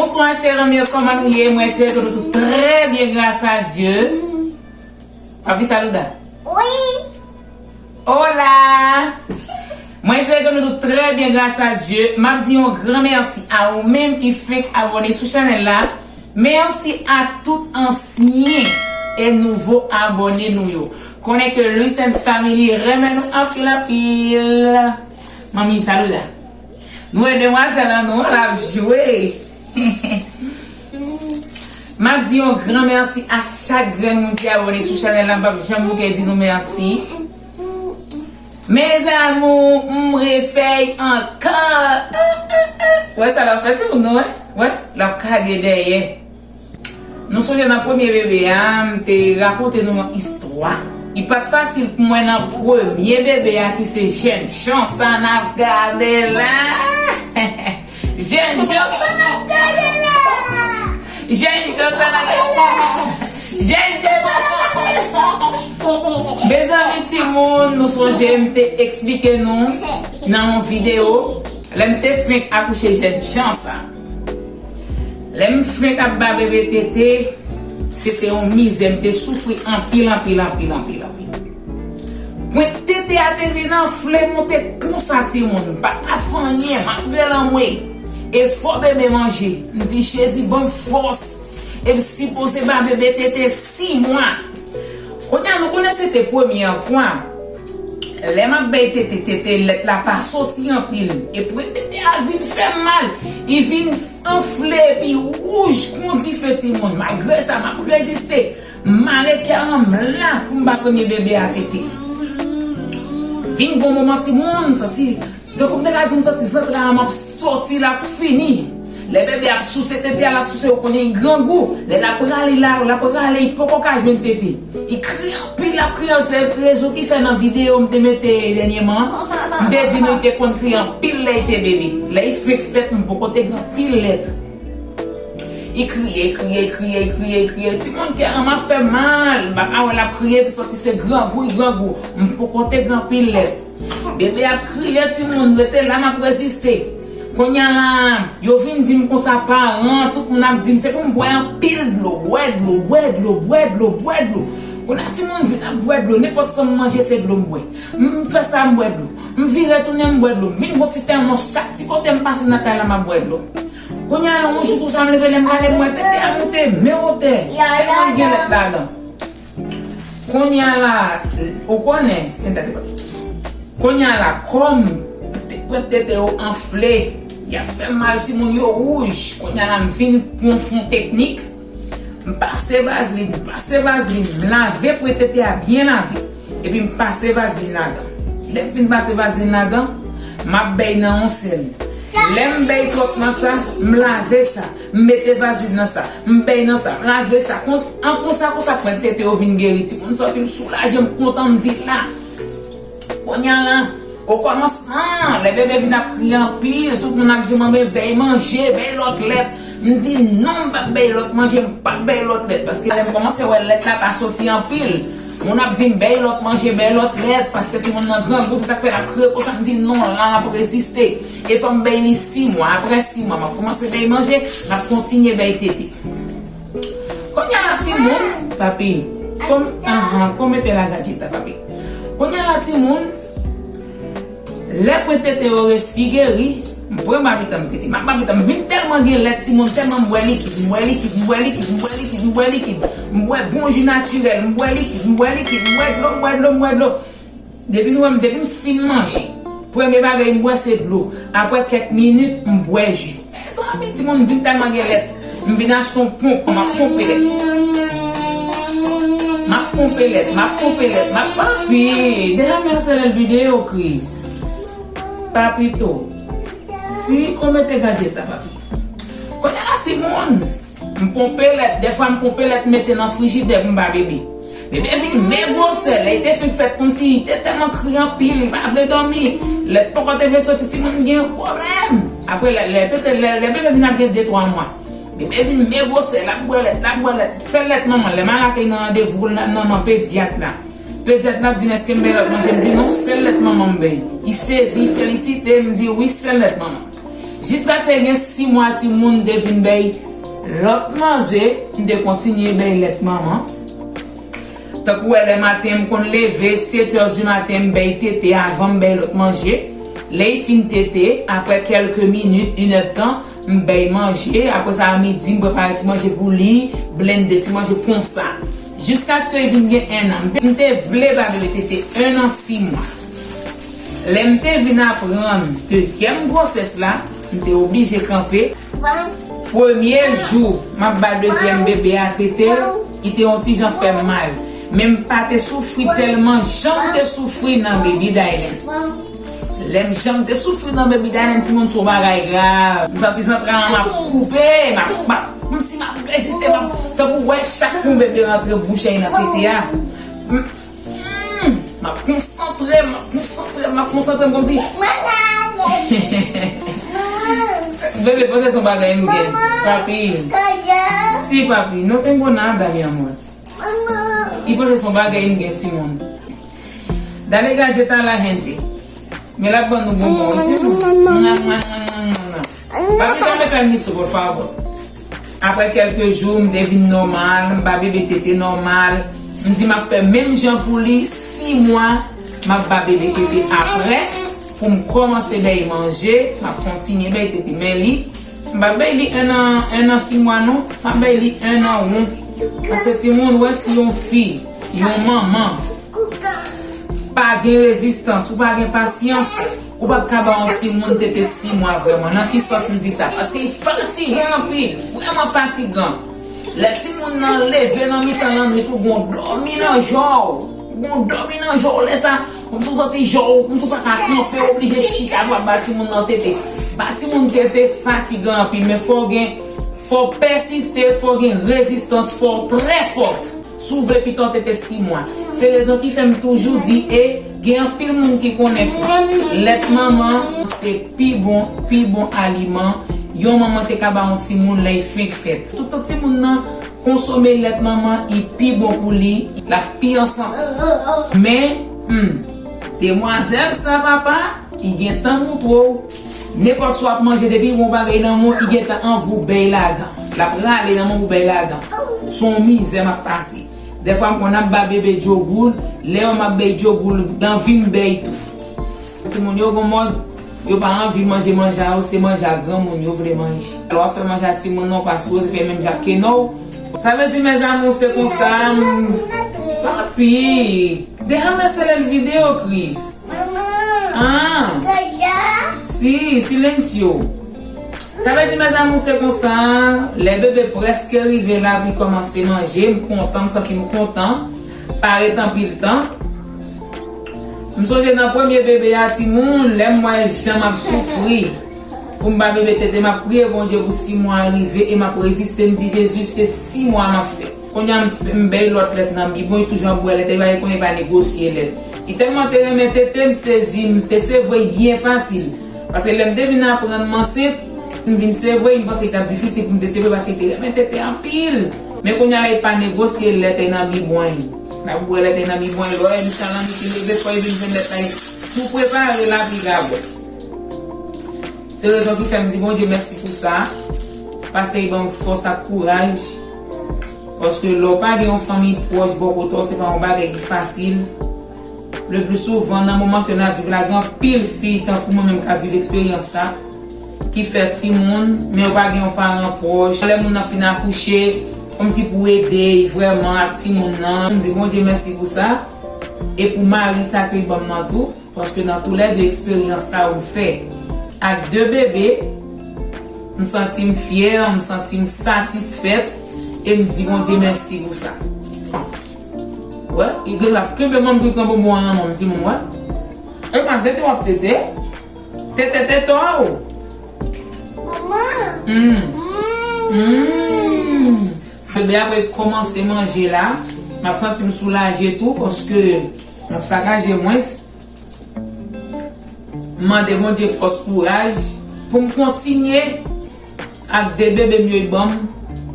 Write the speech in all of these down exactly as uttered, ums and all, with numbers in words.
Bonswa, chè zanmi yo, kòman nou ye? Mwen espere ke nou tout trè byen, gras a Dye. Papi, saluda. Wi. Hola! Mwen espere ke nou tout trè byen, gras a Dye. M ap di yon gran mèsi a ou menm ki fenk abòne sou chanèl la. Mèsi a tout ansyen e nouvo abòne nou yo. Konnen ke Luisens Family renmen nou anpil, anpil. Manmi, saluda. Nou wè demwazèl an nou an, l ap jwe. M ap di yon gran mèsi a chak grenn moun ki abòne sou chanèl la. M p ap janm bouke di nou mèsi. Mes amours, m refèy ankò. Wè sa l ap fè timoun nou, wè? Wè, l ap kage dèyè. Nou sonje nan premye bebe a, m te rakonte nou yon istwa. Li pa t fasil pou mwen nan premye bebe a ki se jènjan sa n ap gade la. Jènjan sa n ap gade la. Jènjan sa n ap gade la. Jènjan sa n ap gade la. Mezanmi timoun, nou sonje m te eksplike nou nan yon videyo lè m te fenk akouche jènjan sa. Lè m fenk ap ba bebe tete, se te yon mizè, m te soufri anpil, anpil, anpil, anpil, anpil. Pwent tete a te vin anfle monte konsa timoun, m pa ka fè anyen, m ap rele anmwe. E fò bebe manje. M di, Jezi, ban m fòs. E m sipoze ba bebe tete sis mwa. Kounye a, nou konnen se te premyè fwa. Lè m ap bay tete, tete lèt la pa soti anpil. E pwent tete a vin fè m mal. Li vin anfle epi wouj kon dife timoun. Malgre sa, m ap reziste. M mare kè an m la pou m ba premye bebe a tete. Vin gon moman timoun, m santi tankou m te ka di m santi zantray an m ap soti, l ap fini. Lè bebe ap souse tete a, l ap souse, ou konnen li grangou. Lè l ap rale la, l ap rale, li poko ka jwenn tete. Li kriye anpil, l ap kriye, se rezon ki fè nan videyo m te mete dènyèman an, m te di nou li te konn kriye anpil lè li te bebe. Lè li fenk fèt, m poko te gen anpil lèt. Li kriye, kriye, kriye, kriye, kriye. Timoun, kè an m ap fè mal. M pa ka wè l ap kriye, epi santi se grangou, li grangou. M poko te gen anpil lèt. Bebe ap kriye, timoun, rete la, m ap reziste. Kounye a la, yo vin di m konsa, paran, tout moun ap di m, se pou m bwè anpil dlo, bwè dlo, bwè dlo, bwè dlo, bwè dlo. Kounye a, timoun vin ap bwè dlo, nenpòt sa m manje, se dlo m bwè. M fè sa, m bwè dlo. M vire tounen, m bwè dlo. M vin gon ti tèmòs, chak ti kote m pase nan kay la, m ap bwè dlo. Kounye a, yon jou konsa, m leve, lè m gade, m wè tete a moute, men wotè. Tèlman gen lèt ladan. Kounye a la, ou konnen, se tete pa. Kounye a la, kòm te pwent tete yo anfle, y ap fè mal, timoun yo wouj. Kounye a la, m vin pran fon teknik, m pase vazlin, m pase vazlin, m lave pwent tete a byen lave. Epi m pase vazlin ladan. Lè m fin pase vazlin ladan, m ap bèy nan yon sèl. Lè m bèy twòp nan sa, m lave sa, m mete vazlin nan sa, m bèy nan sa, m lave sa. Kon, an konsa, konsa, pwent tete yo vin geri. Timoun santi m soulaje, m kontan, m di la. Kounye a la, okòmansman, lè bebe vin ap kriye anpil, tout moun ap di m, men bèy manje, bèy lòt lèt. M di non, m p ap bèy lòt manje, m p ap bèy lòt lèt. Paske lè m kòmanse wè lèt la pa soti anpil, moun ap di m bèy lòt manje, bèy lòt lèt, paske timoun nan grangou, se sa k fè l ap kriye konsa. M di non, la m ap reziste. E fò m bèy li sis mwa. Apre sis mwa, m ap kòmanse bèy manje, m ap kontinye bèy tete. Kounye a la timoun, papi, kòm, ahan, kòm mete la gadjeta, papi. Kounye a la timoun, lè pwent tete yo resi geri, m pran babitan m tete. M ap babitan m vin tèlman gen lèt timoun, tèlman m bwè likid, m bwè likid, m bwè likid, m bwè likid, m bwè likid, m bwè bon ji natirèl, m bwè likid, m bwè likid, m bwè dlo, m bwè dlo, m bwè dlo. Depi nou wè m, depi m fin manje, premye bagay m bwè se dlo. Apre kèk minit, m bwè ji. Mezanmi, timoun vin tèlman gen lèt. M vin achte yon ponp, m ap ponpe lèt. M ap ponpe lèt, m ap ponpe lèt, m ap papi. Deja m enstale l videyo, Kris. Papito. Si komete gadjeta, papi. Kounye a, timoun, m ponpe lèt. Dèfwa m ponpe lèt, m mete nan frijidè pou m ba bebe. Bebe vin men gwosè. Lè li te fin fèt, kòmsi li te tèlman kriye anpil, li pa vle dòmi. Lèt poko te vle soti, timoun gen pwoblèm. Apre, lè, lè, lè, lè bebe vin ap gen de twa mwa, bebe vin men gwosè, l ap bwè lèt, l ap bwè lèt. Sèl lèt manman, lè m al ak li nan randevou nan, nan, nan pedyat la. Pedyat la ap di m, èske m bay lòt manje? M di non, sèl lèt manman m bay. Li sezi, li felisite, m di wi, sèl lèt manman. Jiskaske gen sis mwa timoun, m te vin bay lòt manje, m te kontinye bay lèt manman. Tankou w wè lè maten, m konn leve sèt è di maten, m bay tete avan m bay lòt manje. Lè l fin tete, apre kèlke minit, inèdtan, m bay manje. Apre sa, midi, m prepare ti manje pou li, blende ti manje konsa. Jiskaske l vin gen enn an. M te, m te vle ba bebe tete enn an sis mwa. Lè m te vin aprann dezyèm gwosès la, m te oblije kanpe. Premye jou m ap ba dezyèm bebe a tete, li te yon ti jan fè m mal. Men m pa te soufri tèlman jan m te soufri nan Baby Dylan. Lè m jan m te soufri nan Baby Dylan, timoun, se yon bagay grav. M santi zantray an m ap koupe, m ap, m ap, kòmsi m ap reziste, m ap, tankou w wè chak yon bebe rantre bouch li nan tete a. M, m, m ap konsantre, m ap konsantre, m ap konsantre, m kòmsi. Bebe, panse se yon bagay m gen. Papi. Si, papi, no tengo nada, mi amor. Li panse se yon bagay m gen, timoun. Dale gallo a la gente. Men l ap ban nou bonbon, wi, timoun. Mwa, mwa, mwa, mwa, mwa, mwa. Papi, dame permiso, por favor. Apre kèlke jou, m te vin nòmal, m ba bebe tete nòmal. M di m ap fè menm jan pou li, sis mwa, m ap ba bebe tete apre, pou m kòmanse bay manje, m ap kontinye bay tete. Men li, m pa bay li enn an, enn an sis mwa non, m ap bay li enn an won. Paske timoun, wè si yon fi, yon manman, pa gen rezistans, ou pa gen pasyans, ou p ap ka ba yon timoun tete sis mwa vrèman. Nan ki sans m di sa? Paske li fatigan anpil, vrèman fatigan. Lè timoun nan leve nan mitan lannwit, ou gon dòmi nan jò w. Ou gon dòmi nan jò w lè sa. Kòmsi w soti jò w, kòmsi w pa ka kanpe, w oblije chita pou w ap ba timoun nan tete. Ba timoun tete fatigan anpil, men fò w gen, fò w pèsiste, fò w gen rezistans, fò w trè fòt. Si w vle pito tete sis mwa. Se rezon ki fè m toujou di, e gen anpil moun ki konnen lèt manman se pi bon, pi bon aliman yon manman te ka ba yon timoun lè l fenk fèt. Toutan timoun nan konsome lèt manman, li pi bon pou li, l ap pi an sante. Men, hmm, demwazèl sa, papa, li gentan moutre w. Nenpòt sa w ap manje, depi yon bagay nan men w, li gentan anvi w bay ladan. L ap rale nan men w pou bay ladan. Se yon mizè m ap pase. Dèfwa m konn ap ba bebe djogoul, lè yo m ap bay djogoul, m anvi m bay tou. Timoun yo gon mòd, yo pa anvi manje manje a yo, se manje a granmoun yo vle manje. Lè w ap fè manje a timoun nan, w pa sipoze fè menm jan ak kenò w. Sa vle di, mes amours, se konsa, m, papi, déjame hacer el video, Chris. Ah. Si, silencio. Sa vle di, mes amours, se konsa, lè bebe prèske rive la, pou l kòmanse manje, m kontan, m santi m kontan, pa ret anpil tan. M sonje nan premye bebe a, timoun, lè m wè jan m ap soufri pou m ba bebe tete, m ap priye Bondye pou sis mwa a rive e m ap reziste, m di, Jezi, se sis mwa m ap fè. Kounye a m f-, m bay lòt lèt nan bibwon, li toujou ap bwè lèt, li pa, li konnen pa negosye lèt. Li tèlman te renmen tete, m sezi, m te sevre l byen fasil. Paske lè m te vin aprann m ansent, m vin sevre, m panse li t ap difisil pou m te sevre paske li te renmen tete anpil. Men kounye a la, li pa negosye lèt nan bibwon. L ap bwè lèt nan bibwon, lè w wè mitan lannwit li leve, fò li vin jwenn lèt la, li tou prepare l ap li ka bwè. Se rezon ki fè m di Bondye mèsi pou sa. Paske li ban m fòs ak kouraj. Paske lè w pa gen yon fanmi pwòch bò kote w, se pa yon bagay ki fasil. Le pli souvan, nan moman ke n ap viv la, gen anpil fi tankou mwen menm k ap viv eksperyans sa, ki fè timoun, men yo pa gen yon paran pwòch. Lè moun nan fin akouche, kòmsi pou ede l vrèman ak timoun nan. M di Bondye mèsi pou sa, e pou mari sa ke l ban m nan tou. Paske nan toulède eksperyans sa yo m fè ak de bebe, m santi m fyè, m santi m satisfèt, e m di Bondye mèsi pou sa. Wè, li gen l ap kenbe manm ki pran bonbon an nan men m, timoun, wè. E pa tete w ap tete, tete tete w. Mm. Mm. Bebe a kòmanse manje la, m ap santi m soulaje tou, paske m ap sakaje mwens. M mande Bondye fòs, kouraj pou m kontinye ak de bebe m yo l ban m.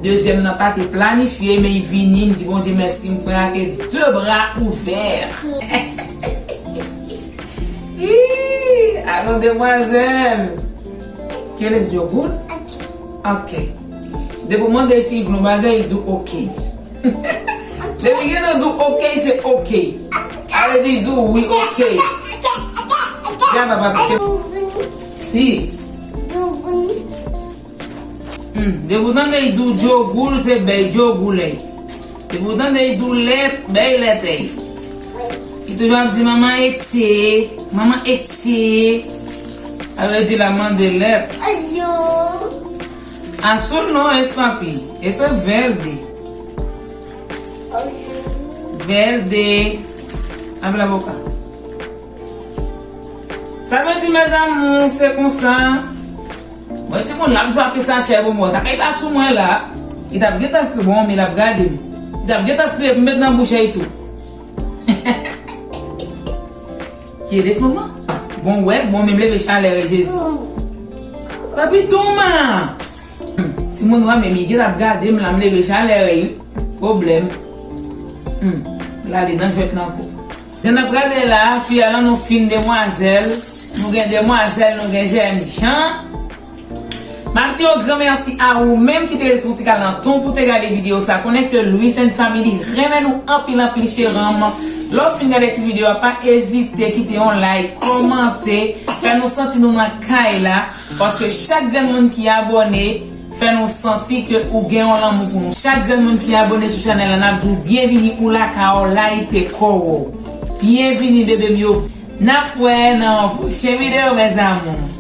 Dezyèm nan pa te planifye, men l vini, m di Bondye mèsi, m pran l ak de bra ouvè. Ih, alon demwazèl. Kiyès di w good? Ok. Depi w mande si l vle yon bagay, li di w ok. Depi gentan di w ok, se ok. Sa vle di li di w wi, ok. Ya papa, si. Hmm, depi w tande li di w djogoul, se bay djogoul èy. Depi w tande li di w lèt, bay lèt èy. Li toujou ap di manman ete, manman ete. Sa vle di l ap mande lèt. Azul non, es papi. Eso es verde. Verde. Abre la boca. Sa vle di, mes amours, se konsa. Mwen timoun l ap jwe ak sachè pou mwen. Sa kay pa sou mwen la. Li t ap gentan kriye, bon, men l ap gade m. Li t ap gentan kriye pou m met nan bouch li tou. Kiyès manman? Bon, wè, bon, men m leve chalè, Jezi. Papi Toma! Hmm, timoun wè, men li gentan ap gade m la, m leve chalè, wi. Pwoblèm. Hmm, l ale nan jwèt lan ankò. Jan n ap gade la, fi a lan nou fin demwazèl, nou gen demwazèl, nou gen jènjan. M ap di yon gran mèsi a ou menm ki te retire yon ti kal nan tan w pou te gade videyo sa. Konnen ke Luis and Family renmen nou anpil, anpil, cheranm. Lè w fin gade ti videyo a, pa ezite kite yon like, kòmante, fè nou santi nou nan kay la, paske chak grenn moun ki abòne, fè nou santi ke ou gen yon lanmou pou nou. Chak grenn moun ki abòne sou chanèl la, n ap di w byenvini, ou lakay ou, layite kò w. Byenvini, bebe m yo. N ap wè nan yon pwochen videyo, mes amours.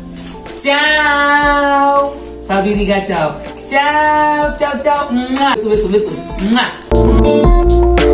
Tchao! Papi Riga, tchao. Tchao, tchao, tchao. Mwa. Beso, beso, beso. Mwa.